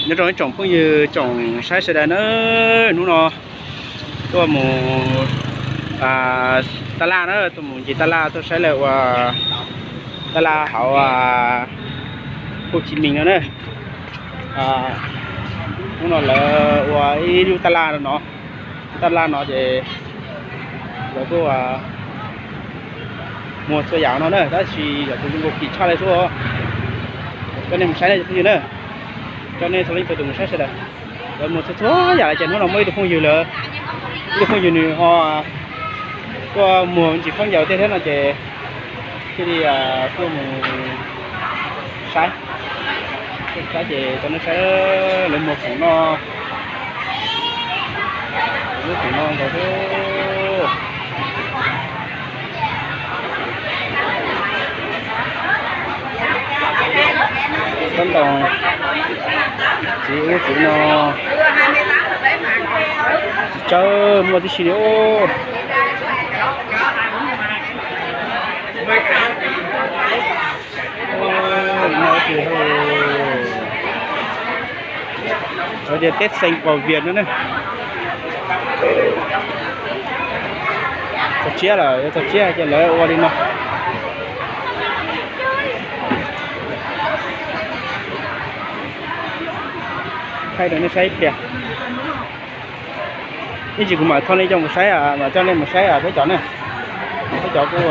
Nyob zoo ib tsoom phooj ywg tsoom saib sawv daws na, hnub no tuaj mus taj laj na, tuaj mus ncig taj laj, tuaj saib lawv ua taj laj hauv Hồ Chí Minh no na. Hnub no lawv ua ib lub taj laj no, taj laj no ces lawv kuj muag txhua yam no na, tab sis yog tus zoo nkaus kim tshaj li xwb. Coj nej mus saib na cov phooj ywg na, coj nej txhua leej txhua tus mus saib sawv daws. Lawv muag txhua txhua yam li ces hnub no muaj ib tug phooj ywg lawv, ib tug phooj ywg nws ho tuaj muag ntsis khaub ncaws tej thiab no ces thiaj li tuaj mus saib, tuaj saib ces cov nej saib lawv muag khoom no, lub khoom no ntawd xwb. Tab ntau txiv ub txiv no tsis tsawg muaj tib si li. Tias Tết Xanh Quà Việt no ne. Txog tsiab lawm, yuav txog tsiab ces lawv ua li no. Thaij rau nej saib ib pliag. Ib ntsis kuv mam thaij nej coj mus saib, mam coj nej mus saib peb cov ne. Peb cov kuj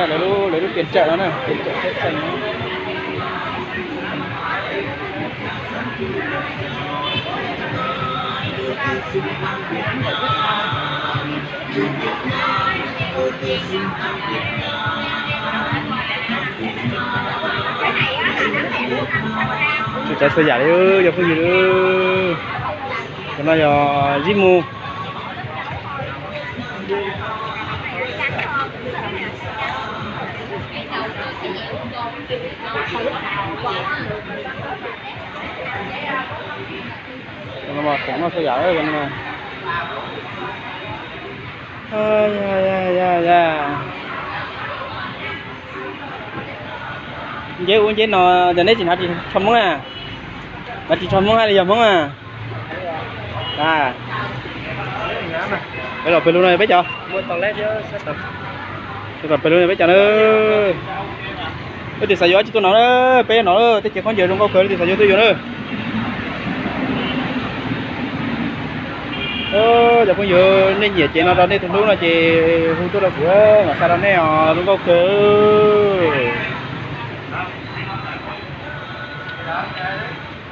lawv lub tiam tsawm no na, tiam tsawm teb xeem no. Txhua tsav txhua yam li cov phooj ywg. Cov no yog zib mu. Khoom noj txhua yam. Nceb ub nceb no, cov neb tsis hnav ris tsho Hmoob na? Hnav ris tsho Hmoob hab li yog Hmoob na? Peb los pem lug no peb cov. Peb los pem lug no peb cov na. Peb tus xav yuav tsis tuaj no, peb no tej cev khaub ncaws zoo nkauj kawg, tus xav yuav tuaj yuav na. Cov phooj ywg, nej nyiam cev no rau nej tus hlub no ces hu tuaj rau kuv, mam xa rau nej os, zoo nkauj kawg.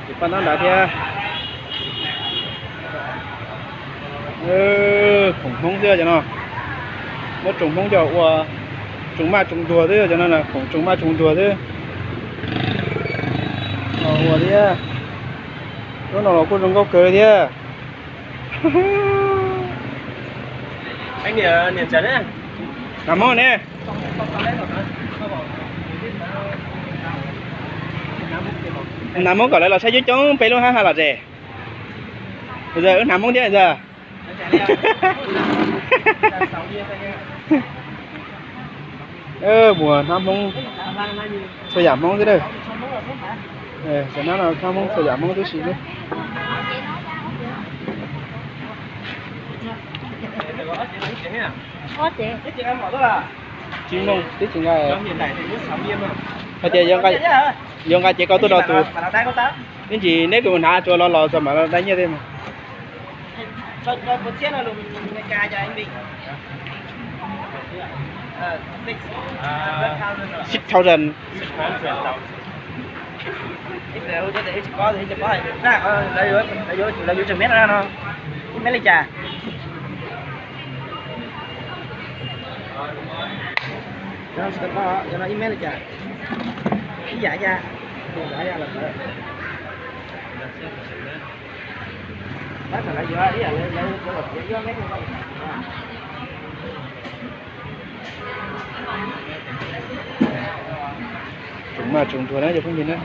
Ces paj ntab nrad thiab. Khoom Hmoob xwb cov no. Muab tsoom Hmoob coj ua tsoom maj tsoom ntuag xwb cov no, khoom tsoom maj tsoom ntuag xwb. Ua thiab, lub no los kuj zoo nkauj kawg thiab. Hnav Hmoob ne. Hnav Hmoob kom lawv los saib coob coob peb lub hab ha los tes. Wb hnav Hmoob thiab. Muag hnab Hmoob, txhua yam Hmoob xwb na. Cov hnab no hnab Hmoob txhua yam Hmoob tib si xwb. Tsis mloog tib si nqa. Hais tias yuav nqa cev koj tuaj rau tus, ib ntsis neb kws mus hnav tsuas los los txog mam los dai nyiaj tej mas. Six thousand. Lawv yuav tsawg meb no? Ib meb li cas? Ib meb li cas? Ib yam, ib yam. Tsoom maj tsoom ntuag na cov phooj ywg na.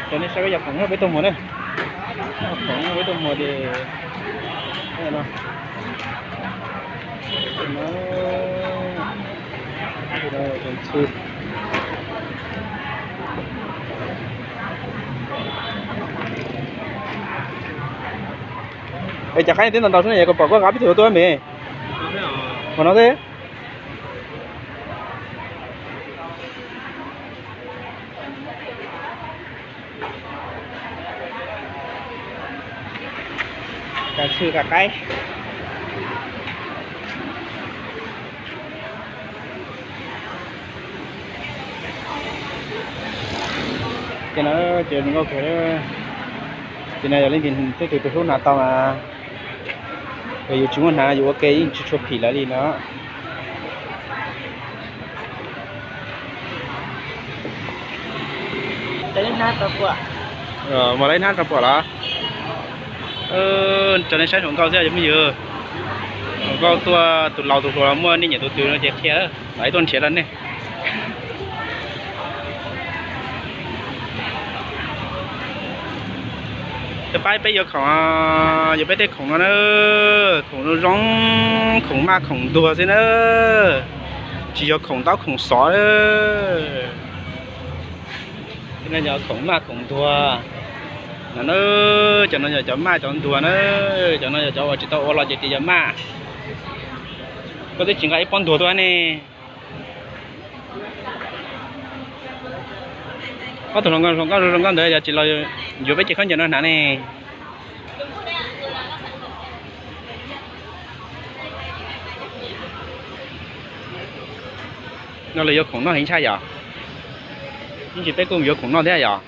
Cov nej saib peb cov khoom peb tuaj muag na. Khoom peb tuaj muag ces no. Es cas qaib teb ntau ntau xwb no, yog kom pom koj qab peb tug tuaj me. Qhov no xwb. Kav xwm kav qaib. Ces no ces zoo nkauj kawg. Ces no yog leej twg tej tus tus hlub hnav tau mas, yus tsis muaj hnav yus ua ke yeej tsis tshua phim lawv li no. Mas lawv hnab rau puam los? Tso nej saib hluas nkauj xwb cov phooj ywg. Hluas nkauj tuaj tus laus tus hluas los muaj, nej nyiam tus twg no ces qhia, lawv tuaj nrhiav rau nej. Cov pab peb yuav khoom, yuav peb tej khoom no na, khoom zoo zoo, khoom maj khoom ntuag xwb na, tsis yog khoom ntaub khoom xov. Cov no yog khoom maj khoom ntuag no na, cov no yog cov maj cov ntuag na, cov no yog cov uas tsis tau ua los ces tias yog maj. Koj twb tsis nqa ib pob ntuag tuaj ne. Ob tug hluas nkauj zoo nkauj ntawd yog tsis los yuav peb ceg khaub ncaws no hnav ne. No lawv yuav khoom noj heev tshaj yom? Ib ntsis peb kuj yuav khoom noj thiab yom?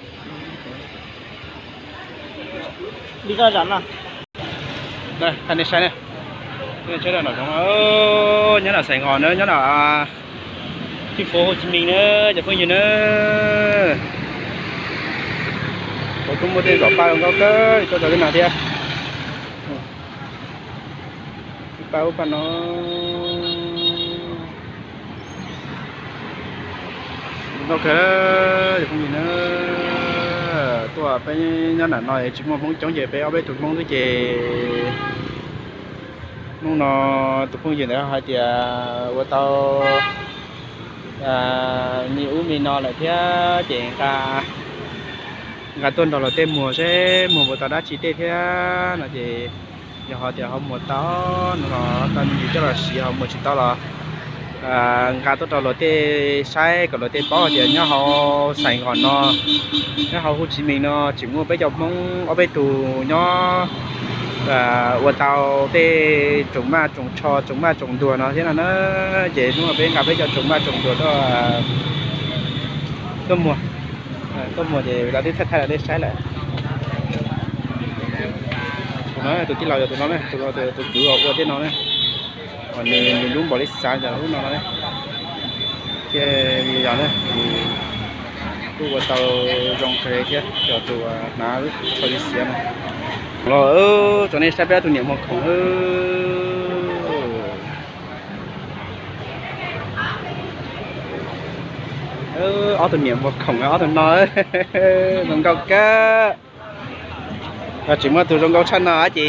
Nej saib, nyob no Saigon na, nyob no Tij Fuv Hu Chi Mis na, cov phooj ywg na. Kuv kuj muaj tej zom paj zoo nkauj kawg tuaj rau tej no thiab. Ib pab ub pab no. Zoo nkauj kawg cov phooj ywg na. Tuaj peb nyob nram no tsis muaj Hmoob coob ces peb ob peb tug Hmoob xwb ces hnub no tus phooj ywg ntawd hais tias ua tau me ub me no lawm thiab ces nqa, nqa tuaj nrog luag tej muag seb muag puas tau dab tsi tej thiab no ces yog ho tias ho muag tau no los tau me ntsis coj los siv, ho muag tsis tau los nqa tuaj rau luag tej saib kom luag tej paub hais tias nyob hauv Saigon no, nyob hauv Hu Chi Mis no tseem muaj peb cov Hmoob ob peb tug nyob ua tau tej tsoos maj tsoos tsho tsoos maj tsoos ntuag no thiab no na. Ces hnub no peb nqa peb cov tsoos maj tsoos ntuag tuaj, tuaj muag, tuaj muag ces lawv twb thaij thaij lawv tej saib lawm. Tus no tus tij laug yog tus no, tus kwv ua tej no na. Nws lub npaum li xav cov lub no no. Ces yog kuj ua tau zoo kawg thiab cov tus hnav lub tsho li xiav no. Los tso nej saib peb ob tug niam muag khoom. Ob tug niam muag khoom ob tug no zoo nkauj kawg. Yog tsis muaj tus zoo nkauj tshaj no ces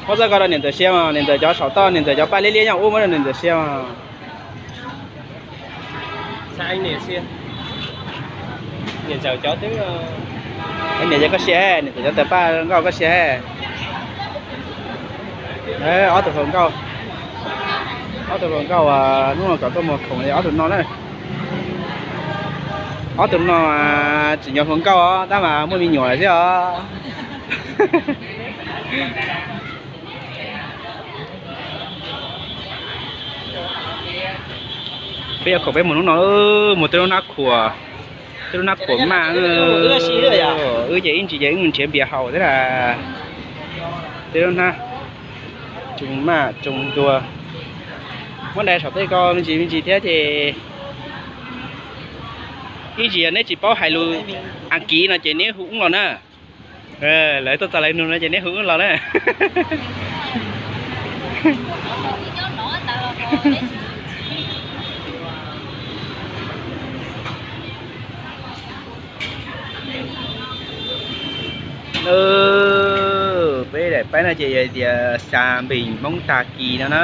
muab txoj ko rau niam ntxawm sia mas, niam ntxawm cov saum toj, niam ntxawm cov paj liab liab nyob ub muab rau niam ntxawm sia mas. Niam yog koj sia, niam ntxawm cov tawv paj nkauj koj sia. Ob tug hluas nkauj, ob tug hluas nkauj hnub no kom tuaj muag khoom li ob tug no na. Ob tug no tseem yog hluas nkauj os, tab mas muaj me nyuam lawm xwb os. Peb yuav khoom peb muag hnub no, muag tej lub hnab khuam, tej lub hnab khuam maj. Wb ces ib ntsis ces wb mus nrhiav npias haus xwb las. Tej lub hnab tsoos maj tsoos ntuag, muab dai saum tej ko me ntsis me ntsis thiab ces Ib ntsis yog neb tsis paub hais lus Askiv no ces neb hu wb los na. Lawv tuaj txog lawv nug no ces neb hu wb los na. Peb daim paib no ces yog tias Xas Npees Hmoob Tag Kis no na.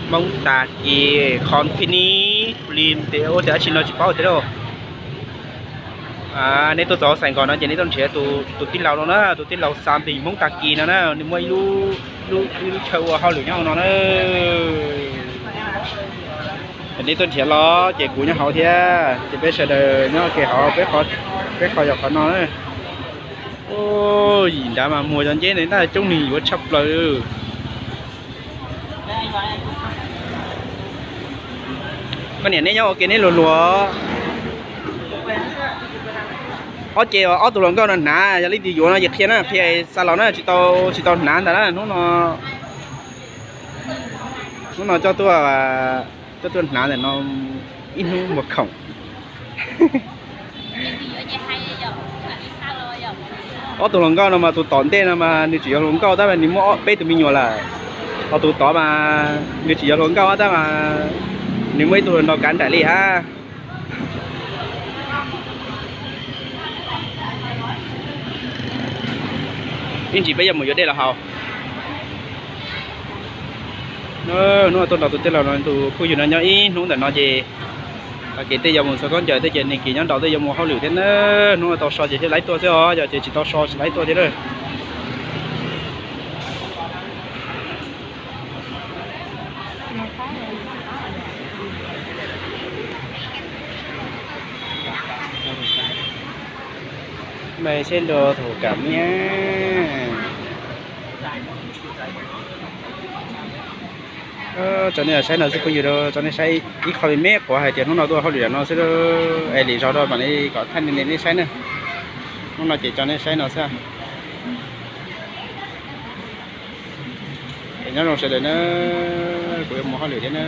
Hmoob Tag Kis Company Film ces ua tias dab tsi no tsis paub tiag lauj. Neb tuaj txog Xais Nkos no ces neb tuaj nrhiav tus tij laug no na, tus tij laug Xas Npees Hmoob Tag Kis no na, nws muaj ib lub, ib lub chaw ua hauj lwm nyob no na. Neb tuaj nrhiav los ces kuv nyob hauv thiab, ces peb sawv daws nyob ua ke hauv, peb qhov yog qhov no na. Yim nrad mas muag cov nceb ntawd ntag coob nws yuav tshaj plaws. Koj niam neb nyob ua ke neb luag luag. Ob ces ob tug hluas nkauj no hnav yog leej twg yuav no ces qhia na, qhia xa los na, tsis tau, tsis tau hnav ntag na hnub no. Hnub no coj tuaj, coj tuaj hnav ntawm no ib hnub muag khoom. Ob tug hluas nkauj no mas tus tom ntej no mas nws tseem yog hluas nkauj tab mas nws muaj peb tus me nyuam lawm. Ho tus tod mas nws tseem yog hluas nkauj tab mas nws muaj ib tug hluas nraug kav nraim li hab. Ib ntsis peb yuav mus yuav dej los haus. Hnub no tuaj nrog tus tij laug no tus phooj ywg no nyob ib hnub ntawm no ces, kev tej yuav mus txog khaub ncaws tej ces nws kev nyob nraud tej yuav mus hauj lwm thiab na. Hnub no tau so ces thiaj laib tuaj xwb os, yog ces tsis tau so tsis laib tuaj thiab na. Mej seb nrau thaum kam niab. Tso nej saib no xwb phooj ywg, tso nej saib ib qho me me quav hais tias hnub no tuaj hauj lwm no xwb, es lwm zaus rau mam li kom thaij nej saib na. Hnub no ces tso nej saib no xwb. Es nyob zoo sawv daws na, kuv yuav mus hauj lwm thiab na.